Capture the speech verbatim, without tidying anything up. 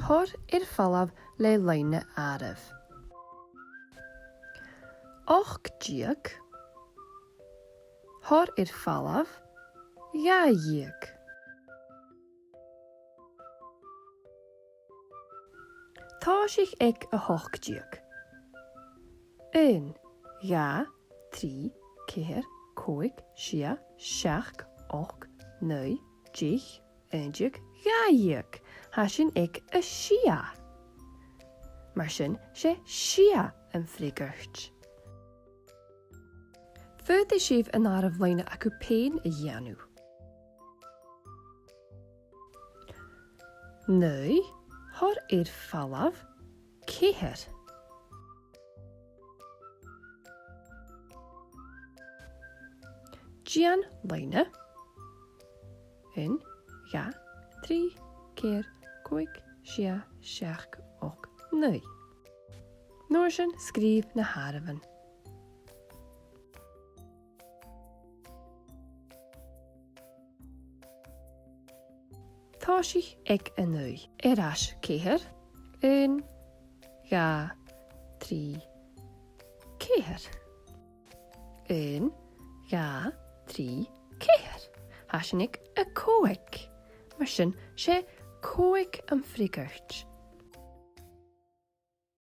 Thoir air falbh le loidhne àireamh. Ochd deug. Thoir air falbh dhà dheug. Tòisich aig a h-ochd deug. Aon, dhà, trì, ceithir, còig, sia, seachd, ochd, naoi, deich, aon deug, dhà dheug. Tha sinn aig a sia. Mar sin, 's e sia am freagairt. Faodaidh sibh an àireamh loidhne agaibh fhèin a dhèanamh. Naoi, thoir air falbh ceithir. Dèan loidhne. Aon, dhà, trì, ceithir, còig, sia, seachd, ochd, naoi. An uair sin sgrìobh na h-àireamhan. Tòisich aig a naoi. Air ais ceithir. Aon, dhà, trì, ceithir. Aon, dhà, trì, ceithir. Tha sinn aig a còig. Mar sin, 's e còig am freagairt.